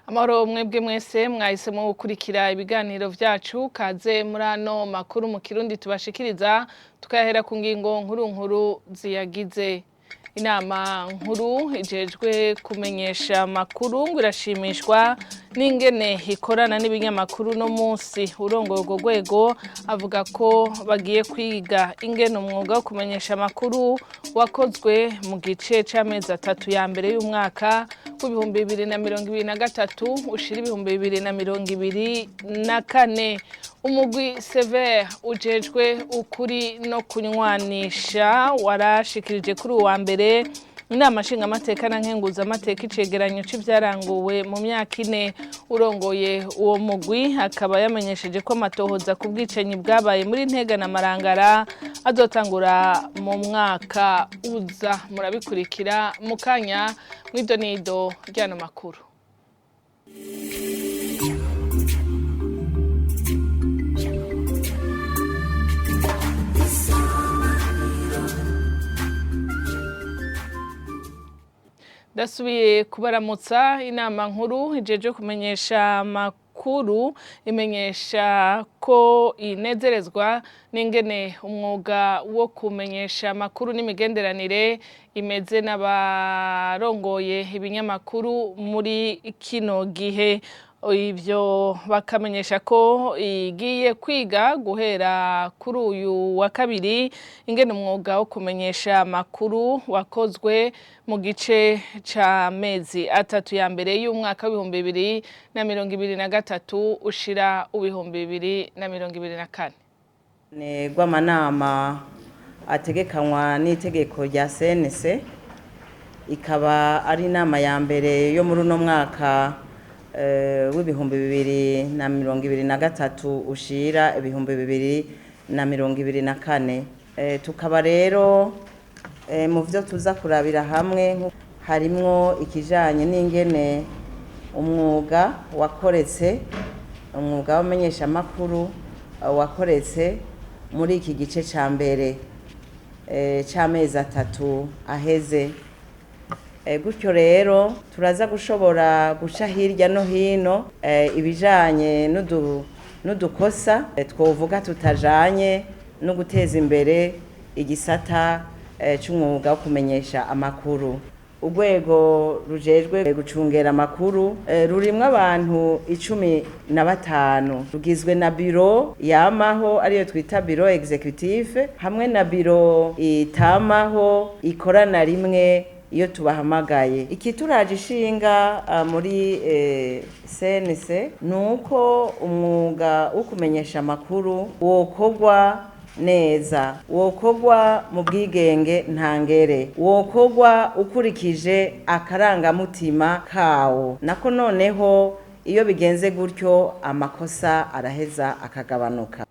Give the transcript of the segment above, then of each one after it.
Amahoro mwebwe mwese mwahisemo gukurikira ibiganiro vyacu, kaze muri ano makuru mu Kirundi tubashikiriza, tukayahera ku ngingo nkuru nkuru ziyagize. Inama nkuru ijejwe kumenyesha amakuru ngo irashimishwa n'ingene ikorana n'ibinyamakuru no munsi. Urongoye urwo rwego avuga ko bagiye kwiga ingene umwuga wo kumenyesha amakuru wakozwe mu gice c'amezi 3 ya mbere y'umwaka w'2023 ushira 2024. Umugwi Sever ujejwe ukuri no kunywanisha warashikirije kuri uwa mbere inama nshingamateka na nkenguzamateka icegeranyo c'ivyaranguwe mu myaka 4. Urongoye uwo mugwi akaba yamenyesheje ko amatohoza ku bwicanyi bwabaye muri Ntega na Marangara azotangura mu mwaka uza. Murabikurikira mu kanya mw'idonido ry'ano makuru. Dasubiye kubaramutsa. Inama nkuru ijeje kumenyesha amakuru imenyesha ko inezerezwa n'ingene umwuga wo kumenyesha amakuru n'imigenderanire imeze n'abarongoye ibinyamakuru muri kino gihe. Ivyo bakamenyesha ko igiye kwiga guhera kuri uyu wa kabiri ingene umwuga wo kumenyesha amakuru wakozwe mu gice c'amezi 3 ya mbere y'umwaka w'2023 ushira 2024. Rw'amanama ategekanywa n'itegeko rya CNC, ikaba ari inama ya mbere yo muri uno mwaka w'2023 ushira 2024. Tukaba rero mu vyo tuza kurabira hamwe harimwo ikijanye n'ingene umwuga wakoretse, umwuga w'amenyesha makuru wakoretse muri iki gice ca mbere c'amezi 3 aheze. Gutyo rero turaza gushobora guca hirya no hino ibijanye n'udukosa twovuga tutajanye no guteza imbere igisata c'umwuga wo kumenyesha amakuru. Urwego rujejwe gucungera amakuru rurimwo abantu 15, rugizwe na biro yamaho ariyo twita biro executive hamwe na biro itamaho ikorana rimwe iyo tubahamagaye. Ikituraje ishinga muri CNC nuko umwuga wo kumenyesha amakuru wokogwa neza, wokogwa mu bwigenge ntangere, wokogwa ukurikije akarangamutima kawo. Nako noneho iyo bigenze gutyo amakosa araheza akagabanuka.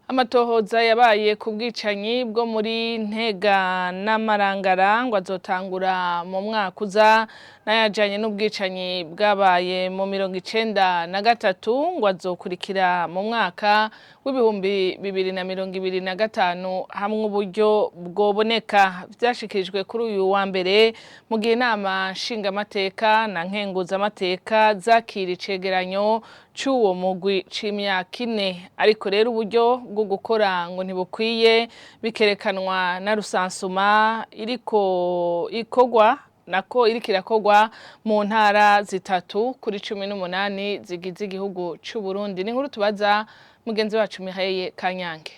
Amatohoza yabaye ku bwicanyi bwo muri Ntega n'Amarangara ngo azotangura mu mwaka uza, n'ayajanye n'ubwicanyi bwabaye mu 93 ngo azokurikira mu mwaka w'2025 hamwe uburyo bwoboneka. Vyashikirijwe kuri uyu wa mbere mu gihe inama nshingamateka na nkenguzamateka zakira icegeranyo c'uwo mugwi c'imyaka 4. Ariko rero uburyo bwo gukora ngo ntibukwiye, bikerekanwa na rusansuma iriko ikogwa nako iriko irakogwa mu ntara 3 kuri 18 zigize igihugu c'u Burundi. Ni inkuru tubaza mugenzi wacu Mihaye Kanyange.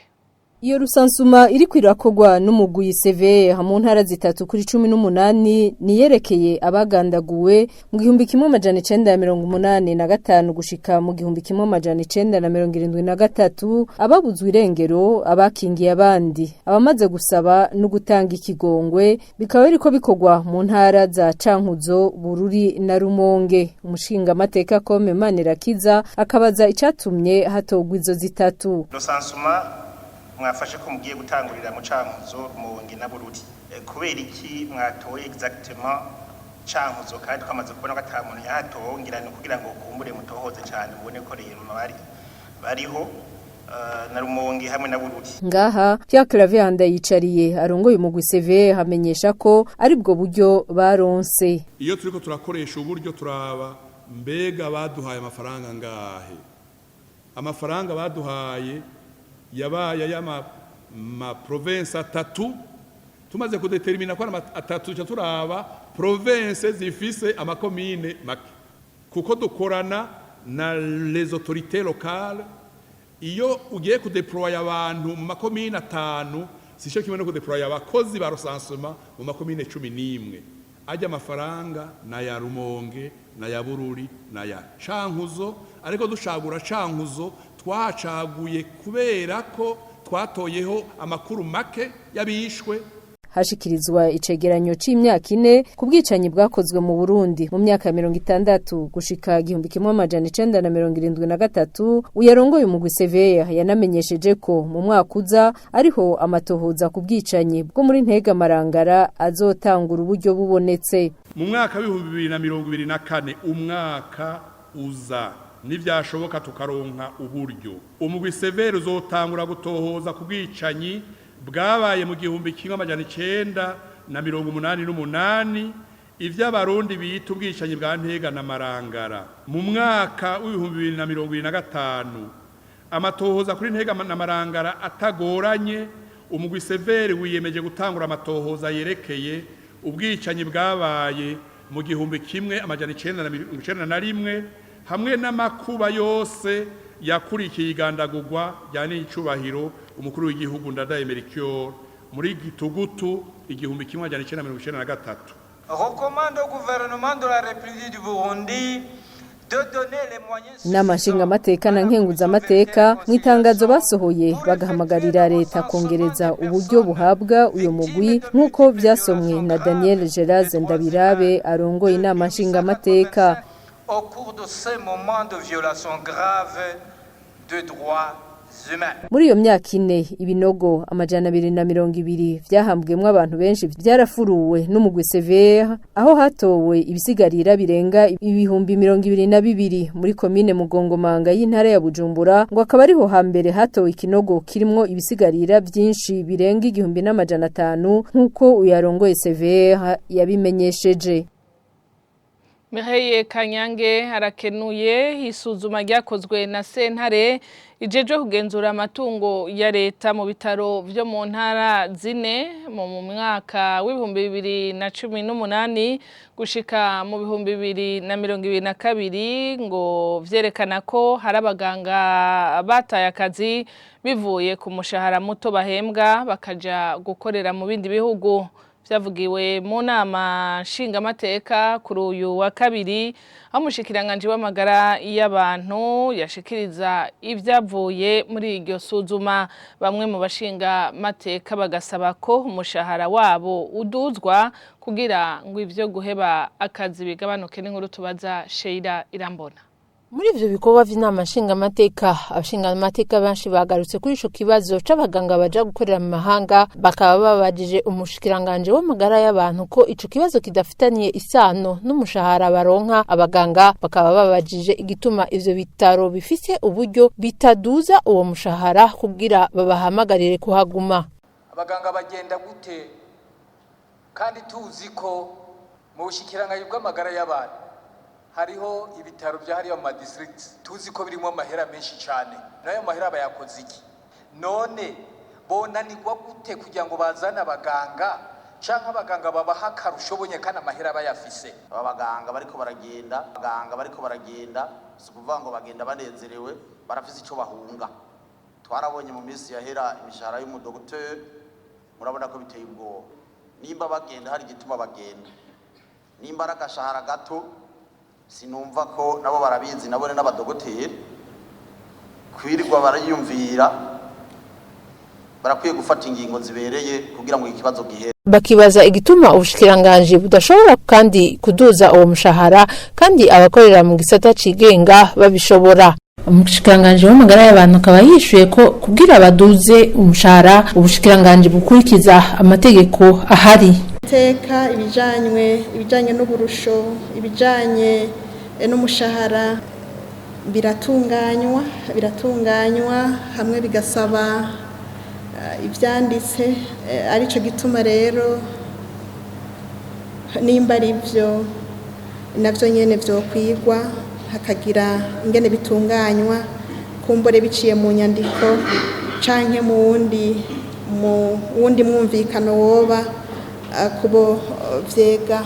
Iyo rusansuma iriko irakogwa n'umugwi CVR mu ntara 3 kuri 18 niyerekeye abagandaguwe mu 1985 gushika mu 1973, ababuzwe irengero, abakingiye abandi, abamaze gusaba no gutanga ikigongwe, bikaba biriko bikogwa mu ntara za Cankuzo, Bururi na Rumonge. Umushinga mateka Kome Manirakiza akabaza icatumye hatogwa izo 3. Rusansuma mwafashe ko mugiye gutangurira mu Cankuzo, Rumonge na Bururi, kubera iki mwatoye exactement Cankuzo kandi twamaze kubona ko ata muntu yahatowe? Ngira ni kugira ngo kumbure mutohoze cyane mubone ko rero bariho. na Rumonge hamwe na Bururi. Ngaha Pierre Claver Ndayicariye arongoye umugwi CV hamenyesha ko ari bwo buryo baronse. Iyo turiko turakoresha uburyo turaba mbega baduhaye amafaranga ngahe, amafaranga baduhaye yabaye y'ama ma province atatu. Tumaze kudetermina ko ari atatu, duca turaba province zifise amakomine make, kuko dukorana na les autorités locales. Iyo ugiye kudeploya abantu mu makomine atanu, sico kimwe no kudeploya abakozi ba recensement mu makomine 11. Ajya amafaranga na ya Rumonge na ya Bururi na ya Cankuzo, ariko dushagura Cankuzo twacaguye kubera ko twatoyeho amakuru make y'abishwe. Hashikirizwa icegeranyo c'imyaka 4 ku bwicanyi bwakozwe mu Burundi mu myaka ya 60 gushika 1973. Uyarongoye umugwi CVR yanamenyesheje ko mu mwaka uza ariho amatohoza ku bwicanyi bwo muri Ntega Marangara azotangura uburyo bubonetse. Mu mwaka w'2024, umwaka uza, nivyashoboka tukaronka uburyo, umugwi CVR uzotangura gutohoza ku bwicanyi bwabaye mu 1988, ivy'Abarundi bita ubwicanyi bwa Ntega na Marangara. Mu mwaka w'2025, amatohoza kuri Ntega na Marangara atagoranye, umugwi CVR wiyemeje gutangura amatohoza yerekeye ubwicanyi bwabaye mu 1991 hamwe n'amakuba yose yakurikiye igandagurwa rya n'icubahiro umukuru w'igihugu Ndadaye Melchior muri gitugutu 1993. Recommande au gouvernement de la République du Burundi de donner les moyens Inama nshingamateka na nkenguzamateka mu itangazo basohoye bagahamagarira leta kongereza uburyo buhabwa uyu mugwi, nk'uko vyasomwe na Daniel Gerard Ndabirabe arongoye inama nshingamateka. Au cours de ces moments de violation grave de droits humains. Muri iyo myaka 4, ibinogo 220 vyahambwemwo abantu benshi vyarafuruwe n'umugwi CVR, aho hatowe ibisigarira birenga 22,000 muri komine Mugongomanga y'intara ya Bujumbura, ngo akaba ariho hambere hatowe ikinogo kirimwo ibisigarira vyinshi birenga 1500, nk'uko uyarongoye CVR yabimenyesheje. Mireille Kanyange harakenuye. Isuzuma ryakozwe na sentare ijejwe kugenzura amatungo ya leta mu bitaro vyo mu ntara zine mu mwaka w'2018 gushika mu 2022 ngo vyerekana ko hari abaganga bataye akazi bivuye ku mushahara muto bahembwa, bakaja gukorera mu bindi bihugu. Vyavugiwe mu nama nshingamateka kuri uyu wa kabiri, aho umushikiranganji w'amagara y'abantu yashikiriza ivyavuye muri iryo suzuma. Bamwe mu bashinga mateka bagasaba ko umushahara wabo uduzwa kugira ngo ivyo guheba akazi bigabanuke. N'inkuru tubaza Sheila Irambona. Muri ivyo bikorwa vy'inama nshingamateka, abashingamateka benshi bagarutse kuri ico kibazo c'abaganga baja gukorera mu mahanga, bakaba babajije umushikiranganje w'amagara y'abantu ko ico kibazo kidafitaniye isano n'umushahara baronka abaganga. Bakaba babajije igituma ivyo bitaro bifise uburyo bitaduza uwo mushahara kugira babahamagarire kuhaguma. Abaganga bagenda gute kandi tuzi ko mu bushikiranganji bw'amagara y'abantu hariho ibitaro bya hariya mu madistrict, tuzi ko birimo amahera menshi cyane? Nayo mahera bayakoze iki? None bonanirwa gute kugira ngo bazane abaganga, canke abaganga babaha akarusho bonye kandi amahera bayafise? Aba baganga bariko baragenda, abaganga bariko baragenda, si ukuvuga ngo bagenda banezerewe, barafise ico bahunga. Twarabonye mu minsi yahera imishahara y'umudogiteri, murabona ko biteye ubwoba. Nimba bagenda hari igituma bagenda, nimba ari agashahara gato, sinumva ko nabo barabizi, nabone n'abadogoteri kwirirwa bariyumvira. Barakwiye gufata ingingo zibereye kugira ngo ikibazo gihere. Bakibaza igituma ubushikiranganje budashobora kandi kuduza uwo mushahara kandi abakorera mu gisata cigenga babishobora. Umushikiranganji w'amagara y'abantu akaba yishuye ko kugira baduze umushahara ubushikiranganje bukurikiza amategeko ahari. Iteka ibijanywe, ibijanye n'uburusho, ibijanye n'umushahara. Biratunganywa hamwe bigasaba ivyanditse, arico gituma rero nimba ari byo navyo nyene vyokwigwa, hakagira ingene bitunganywa, kumbure biciye mu nyandiko canke mu wundi mwumvikano woba kubo vyega.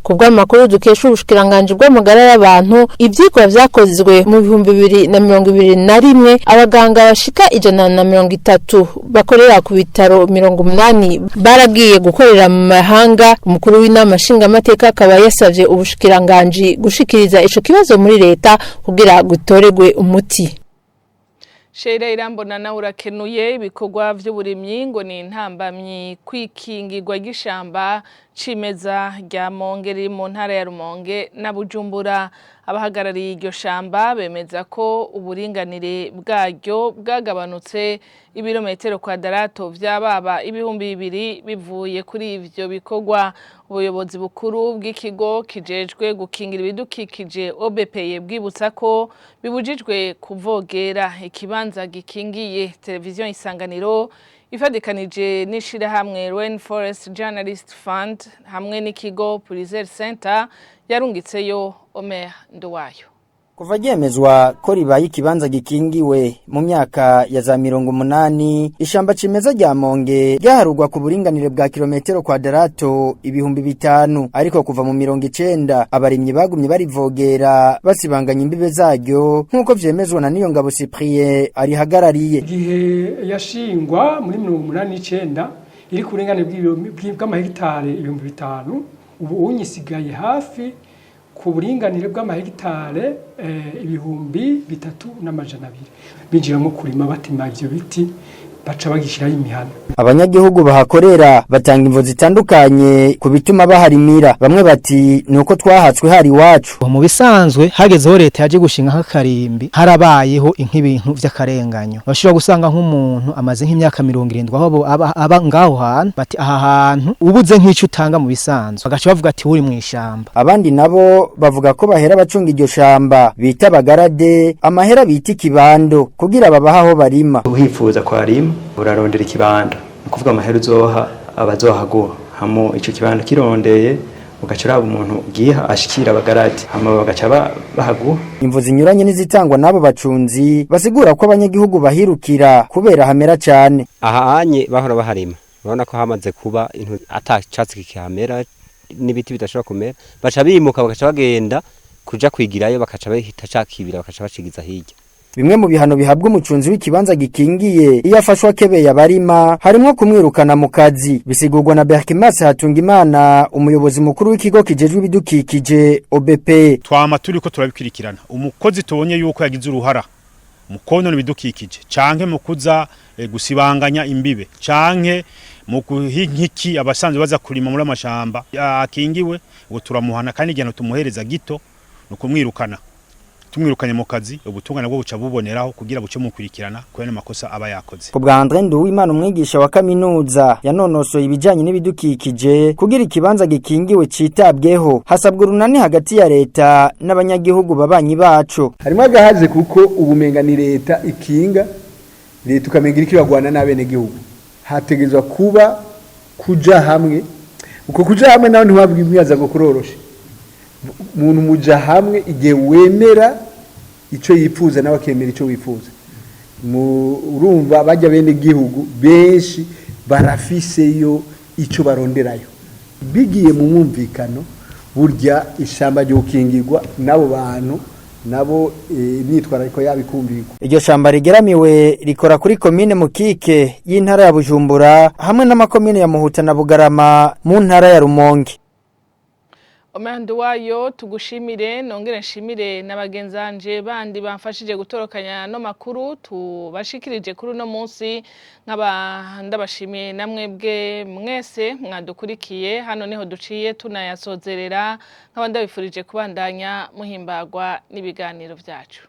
Ku bw'amakuru dukesha ubushikiranganji bw'amagara y'abantu, ivyigwa vyakozwe mu 2021, abaganga bashika 130 bakorera ku bitaro 80 baragiye gukorera mu mahanga. Umukuru w'inama nshingamateka akaba yasavye ubushikiranganji gushikiriza ico kibazo muri leta kugira gutoregwe umuti. Sheila Irambona nawe urakenuye. Ibikorwa vy'uburimyi ngo ni intambamyi kwikingirwa ry'ishamba cimeza rya Monge riri mu ntara ya Rumonge na Bujumbura. Abahagarariye iryo shamba bemeza ko uburinganire bwaryo bwagabanutse ibirometero kwadarato vyababa 2000 bivuye kuri ivyo bikorwa. Ubuyobozi bukuru bw'ikigo kijejwe gukingira ibidukikije OBPE bwibutsa ko bibujijwe kuvogera ikibanza gikingiye. Televiziyo Isanganiro ifadikanije n'ishirahamwe Rainforest Journalist Fund hamwe n'ikigo Pulitzer Center yarungitseyo Omer Nduwayo. Kuva ryemezwa ko ribaye ikibanza gikingiwe mu myaka ya za 80, ishamba cimeza rya Monge ryaharurwa ku buringanire bwa kilometero kwadarato 5000, ariko kuva mu 90 abarimyi bagumye barivogera, basibanganya imbibe zaryo, nk'uko vyemezwa na Niyongabo Cyprien arihagarariye. Igihe yashingwa muri 89 iri ku buringanire bw'amahegitari 5000, ubu unyisigaye hafi ku buringanire bw'amahegitare 3200. Binjiramo kurima, batema ivyo biti, baca bagishiraho imihana. Abanyagihugu bahakorera batanga imvo zitandukanye ku bituma baharimira. Bamwe bati nuko twahatswe hari iwacu. Mu bisanzwe hagezeho leta yaje gushinga nk'akarimbi, harabayeho nk'ibintu vy'akarenganyo. Bashobora gusanga nk'umuntu amaze nk'imyaka 70 aho aba ngaho hantu, bati aha hantu ubuze nk'ico utanga, mu bisanzwe bagaca bavuga ati uri mw'ishamba. Abandi nabo bavuga ko bahera bacunga iryo shamba bita bagarade amahera bita ikibando kugira babaha aho barima. Uhifuza kwarima urarondera ikibando, ni ukuvuga amahera uzoha abazohaguha hamo ico kibando kirondeye, ugaca uraba umuntu ugiha ashikira abagaradi, hama bagaca bahaguha. Imvo zinyuranye n'izitangwa n'abo bacunzi basigura ko abanyagihugu bahirukira kubera hamera cane. Aha anye bahora baharima, urabona ko hamaze kuba intu ata catsi kikihamera n'ibiti bidashobora kumera, baca bimuka bagaca bagenda kuja kwigirayo, bakaca bahita cakibira, bakaca bacigiza hirya. Bimwe mu bihano bihabwa umucunzi w'ikibanza gikingiye iyo afashwa akebeye abarima harimwo kumwirukana mu kazi, bisigurwa na Berkimas Hatungimana, umuyobozi mukuru w'ikigo kijejwe ibidukikije OBP. Twama turiko turabikurikirana. Umukozi tubonye yuko yagize uruhara mu konona ibidukikije canke mu kuza gusibanganya imbibe canke mu kuhinkiki abasanzwe baza kurima muri amashamba akingiwe, ubu turamuhana, kandi igihano tumuhereza gito ni ukumwirukana. Tumwirukanye mu kazi, ubutungane bwo buca buboneraho kugira buce mukurikirana kubera amakosa aba yakoze. Ku bwa André Nduwimana, umwigisha wa kaminuza yanonosoye ibijanye n'ibidukikije, kugira ikibanza gikingiwe citabweho hasabwa urunani hagati ya leta n'abanyagihugu babanyi baco. Harimo agahaze kuko ubumenga ni leta ikinga, leta ukamenga iriko iragwana n'abenegihugu. Hategerezwa kuba kuja hamwe. Uko kuja hamwe naho ntiwabwa imwibaza ngo kuroroshe. Umuntu muja hamwe igihe wemera ico yifuza nawe akemera ico wifuza. Urumva bajya bene gihugu benshi barafiseyo ico baronderayo. Bigiye mu mwumvikano, burya ishamba ryokingirwa n'abo bantu nabo imyitwarariko yabo ikumvikwa. Iryo shamba rigeramiwe rikora kuri komine Mukike y'intara ya Bujumbura hamwe n'amakomine ya Muhuta na Bugarama mu ntara ya Rumonge. Omandu wayo, tugushimire, nongere nshimire na bagenzanje bandi bamfashije gutorokanya no makuru tubashikirije kuri uno munsi. Nkaba ndabashimiye namwebwe mwese mwadukurikiye. Hano niho duciye tunayasozerera, nkaba ndabifurije kubandanya muhimbagwa n'ibiganiro byacu.